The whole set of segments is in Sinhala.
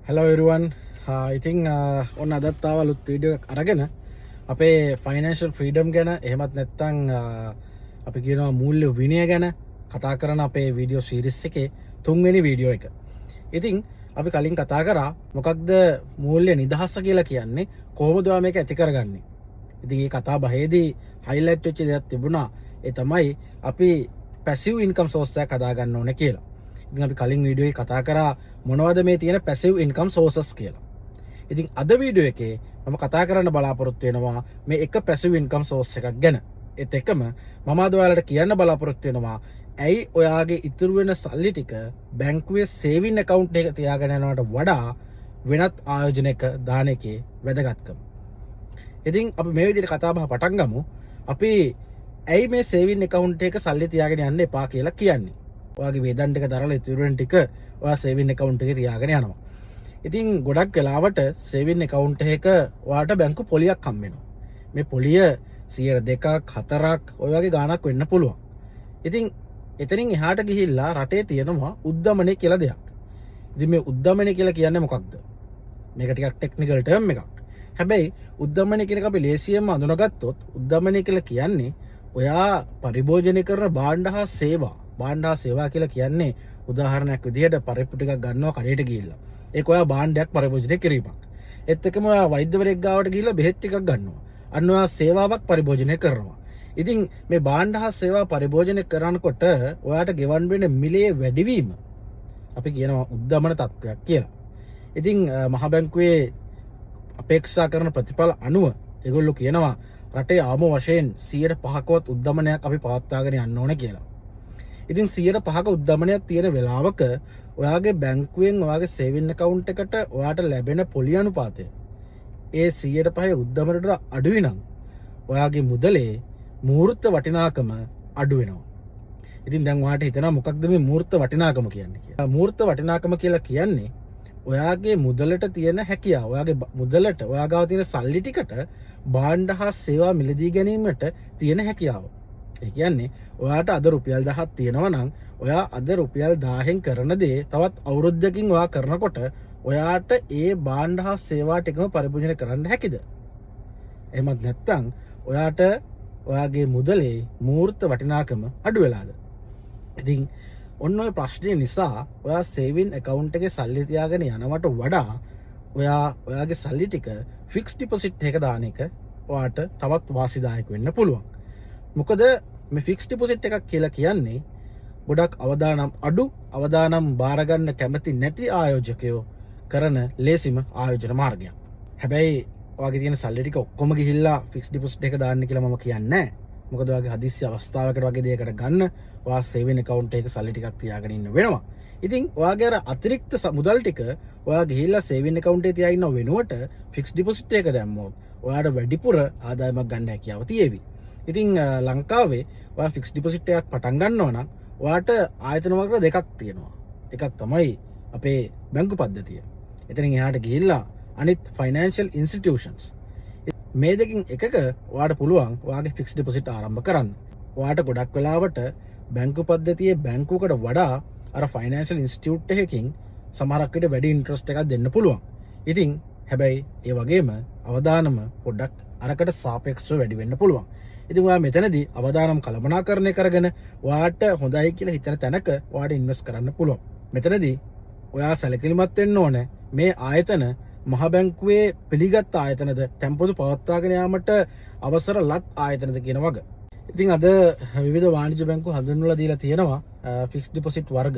Hello everyone. ඉතින් ඔන්න අදත් ආව අලුත් වීඩියෝ එකක් අරගෙන අපේ ෆයිනෑන්ෂල් ෆ්‍රීඩම් ගැන, එහෙමත් නැත්නම් අපි කියනවා මූල්‍ය විනය ගැන කතා කරන අපේ වීඩියෝ සීරීස් එකේ තුන්වෙනි වීඩියෝ එක. ඉතින් අපි කලින් කතා කරා මොකක්ද මූල්‍ය නිදහස කියලා කියන්නේ, කොහොමද ඔයා මේක ඇති කරගන්නේ. ඉතින් මේ කතා බහේදී හයිලයිට් වෙච්ච දෙයක් තිබුණා. ඒ තමයි අපි පැසිව් ඉන්කම් සෝස් එකක් හදාගන්න ඕනේ කියලා. ඉතින් අපි කලින් වීඩියෝ එකේ කතා කරා මොනවද මේ තියෙන පැසිව් ඉන්කම් සෝසස් කියලා. ඉතින් අද වීඩියෝ එකේ මම කතා කරන්න බලාපොරොත්තු වෙනවා මේ එක පැසිව් ඉන්කම් සෝස් එකක් ගැන. ඒත් එක්කම මම අද ඔයාලට කියන්න බලාපොරොත්තු වෙනවා ඇයි ඔයාගේ ඉතුරු වෙන සල්ලි ටික බැංකුවේ සේවින් ඇකවුන්ට් එක තියාගෙන යනවට වඩා වෙනත් ආයෝජනයක දාන එකේ වැදගත්කම. ඉතින් අපි මේ විදිහට කතා බහ පටන් ගමු. අපි ඇයි මේ සේවින් ඇකවුන්ට් එක සල්ලි තියාගෙන යන්න එපා කියලා කියන්නේ? ඔයාගේ වේදන් ටික දරලා ඉතුරු වෙන ටික ඔයා සේවින් ඇකවුන්ට් එකේ තියාගෙන යනවා. ඉතින් ගොඩක් වෙලාවට සේවින් ඇකවුන්ට් එක ඔයාට බැංකු පොලියක් හම්බ වෙනවා. මේ පොලිය 2%ක් 4ක් ඔය වගේ ගාණක් වෙන්න පුළුවන්. ඉතින් එතනින් එහාට ගිහිල්ලා රටේ තියෙනවා උද්දමනය කියලා දෙයක්. ඉතින් මේ උද්දමනය කියලා කියන්නේ මොකක්ද? මේක ටිකක් ටෙක්නිකල් ටර්ම් එකක්. හැබැයි උද්දමනය කියන එක අපි ලේසියෙන්ම අඳුනගත්තොත්, උද්දමනය කියලා කියන්නේ ඔයා පරිභෝජනය කරන භාණ්ඩ හා සේවා. භාණ්ඩ හා සේවා කියලා කියන්නේ උදාහරණයක් විදිහට පරිප්පු ටිකක් ගන්නවා කඩේට ගිහිල්ලා. ඒක ඔයා භාණ්ඩයක් පරිභෝජනය කිරීමක්. ඒත් එක්කම ඔයා වෛද්‍යවරයෙක් ගාවට ගිහිල්ලා බෙහෙත් ටිකක් ගන්නවා. අන්න ඔයා සේවාවක් පරිභෝජනය කරනවා. ඉතින් මේ භාණ්ඩ හා සේවා පරිභෝජනය කරනකොට ඔයාට ගෙවන්න වෙන මිලේ වැඩිවීම අපි කියනවා උද්දමන තත්ත්වයක් කියලා. ඉතින් මහ බැංකුවේ අපේක්ෂා කරන ප්‍රතිඵල අනුව ඒගොල්ලෝ කියනවා රටේ අවම වශයෙන් 105කවත් උද්දමනයක් අපි පවත්වාගෙන යන්න ඕන කියලා. ඉතින් 105ක උද්දමනයක් තියෙන වෙලාවක ඔයාගේ බැංකුවෙන් ඔයාගේ සේවින් ඇකවුන්ට් එකට ඔයාට ලැබෙන පොලි අනුපාතය ඒ 105 උද්දමනට අඩුයි නම් ඔයාගේ මුදලේ මූර්ත වටිනාකම අඩු වෙනවා. ඉතින් දැන් ඔයාට හිතෙනවා මොකක්ද මේ මූර්ත වටිනාකම කියන්නේ කියලා. මූර්ත වටිනාකම කියලා කියන්නේ ඔයාගේ මුදලට තියෙන හැකියාව, ඔයාගේ මුදලට, ඔයා ගාව තියෙන සල්ලි ටිකට භාණ්ඩ හා සේවා මිලදී ගැනීමට තියෙන හැකියාව. ඒ කියන්නේ ඔයාට අද රුපියල් 1000ක් තියෙනවා නම් ඔයා අද රුපියල් 1000න් කරන දේ තවත් අවුරුද්දකින් ඔයා කරනකොට ඔයාට ඒ භාණ්ඩ හා සේවා ටිකම පරිභෝජනය කරන්න හැකිද? එහෙමත් නැත්නම් ඔයාට ඔයාගේ මුදලේ මූර්ත වටිනාකම අඩු වෙලාද? ඉතින් ඔන්න ඔය ප්‍රශ්නය නිසා ඔයා සේවින් ඇකවුන්ට් එකේ සල්ලි තියාගෙන යනවට වඩා ඔයා ඔයාගේ සල්ලි ටික ෆික්ස් ඩිපොසිට් එක දාන එක ඔයාට තවත් වාසිදායක වෙන්න පුළුවන්. මොකද මේ ෆික්ස් ඩිපොසිට් එකක් කියලා කියන්නේ ගොඩක් අවදානම් අඩු, අවදානම් බාරගන්න කැමති නැති ආයෝජකයෝ කරන ලේසිම ආයෝජන මාර්ගයක්. හැබැයි ඔයාගේ තියෙන සල්ලි ටික ඔක්කොම ගිහිල්ලා ෆික්ස් ඩිපොසිට් එක දාන්න කියලා මම කියන්නේ නැහැ. මොකද ඔයාගේ හදිස්සි අවස්ථාවකට වගේ දෙයකට ගන්න ඔයා සේවින් ඇකවුන්ට් එකක සල්ලි ටිකක් තියාගෙන ඉන්න වෙනවා. ඉතින් ඔයාගේ අර අතිරික්ත මුදල් ටික ඔයා ගිහිල්ලා සේවින් ඇකවුන්ට් එකේ තියා ඉන්නව වෙනුවට ෆික්ස් ඩිපොසිට් එක දැම්මොත් ඔයාට වැඩිපුර ආදායමක් ගන්න හැකියාව තියෙවි. ඉතින් ලංකාවේ ඔයා ෆික්ස් ඩිපොසිට් එකක් පටන් ගන්නවා නම් ඔයාට ආයතන වර්ග දෙකක් තියෙනවා. එකක් තමයි අපේ බැංකු පද්ධතිය. එතනින් එහාට ගිහිල්ලා අනිත් ෆයිනෑන්ෂල් ඉන්ස්ටිටියුෂන්ස්. මේ දෙකින් එකක ඔයාට පුළුවන් ඔයාගේ ෆික්ස් ඩිපොසිට් ආරම්භ කරන්න. ඔයාට ගොඩක් වෙලාවට බැංකු පද්ධතියේ බැංකුවකට වඩා අර ෆයිනෑන්ෂල් ඉන්ස්ටිටියුට් එකකින් සමහරක් විට වැඩි ඉන්ට්‍රස්ට් එකක් දෙන්න පුළුවන්. ඉතින් හැබැයි ඒ වගේම අවදානම පොඩ්ඩක් අරකට සාපේක්ෂව වැඩි වෙන්න පුළුවන්. ඉතින් ඔයා මෙතනදී අවදානම් කළමනාකරණය කරගෙන ඔයාට හොඳයි කියලා හිතන තැනක ඔයාට ඉන්වෙස්ට් කරන්න පුළුවන්. මෙතනදී ඔයා සැලකිලිමත් වෙන්න ඕන මේ ආයතන මහ බැංකුවේ පිළිගත් ආයතනද, තැන්පතු පවත්වාගෙන යාමට අවසර ලත් ආයතනද කියන වග. ඉතින් අද විවිධ වාණිජ බැංකු හඳුන්වලා දීලා තියෙනවා ෆික්ස් ඩිපොසිට් වර්ග.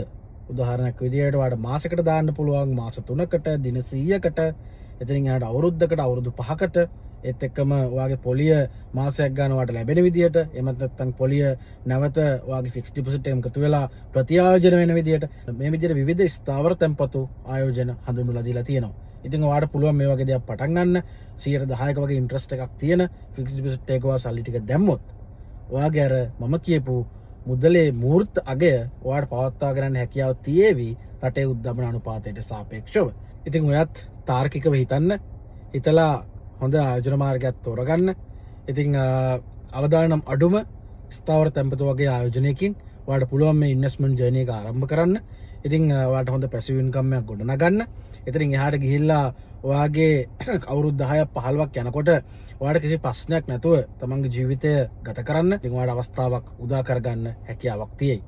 උදාහරණයක් විදියට ඔයාට මාසෙකට දාන්න පුළුවන්, මාස 3කට, දින 100කට, එතනින් එහාට අවුරුද්දකට, අවුරුදු 5කට, ඒත් එක්කම ඔයාගේ පොලිය මාසයක් ගන්න ඔයාට ලැබෙන විදියට, එහෙමත් නැත්නම් පොලිය නැවත ඔයාගේ ෆික්ස් ඩිපොසිට් එකම එකතු වෙලා ප්‍රතිආයෝජන වෙන විදියට මේ විදියට විවිධ ස්ථාවර තැන්පතු ආයෝජන හඳුන්වලා දීලා තියෙනවා. ඉතින් ඔයාට පුළුවන් මේ වගේ දෙයක් පටන් ගන්න 10%ක වගේ ඉන්ට්‍රස්ට් එකක් තියෙන ෆික්ස් ඩිපොසිට් එකක ඔයා සල්ලි ටික දැම්මොත් ඔයාගේ අර මම කියපු මුදලේ මූර්ත අගය ඔයාට පවත්වා ගන්න හැකියාව තියේවි රටේ උද්දමන අනුපාතයට සාපේක්ෂව. ඉතින් ඔයත් තාර්කිකව හිතන්න, හිතලා හොඳ ආයෝජන මාර්ගයක් තෝරගන්න. ඉතින් අවදානම් අඩුම ස්ථාවර තැන්පතු වගේ ආයෝජනයකින් ඔයාට පුළුවන් මේ ඉන්වෙස්ට්මන්ට් ජර්නි එක ආරම්භ කරන්න. ඉතින් ඔයාට හොඳ පැසිව් ඉන්කම් එකක් ගොඩනගන්න. එතනින් එහාට ගිහිල්ලා ඔයාගේ අවුරුදු 10ක් 15ක් යනකොට ඔයාට කිසි ප්‍රශ්නයක් නැතුව තමන්ගේ ජීවිතය ගත කරන්න ඉතින් ඔයාට අවස්ථාවක් උදා කරගන්න හැකියාවක් තියෙයි.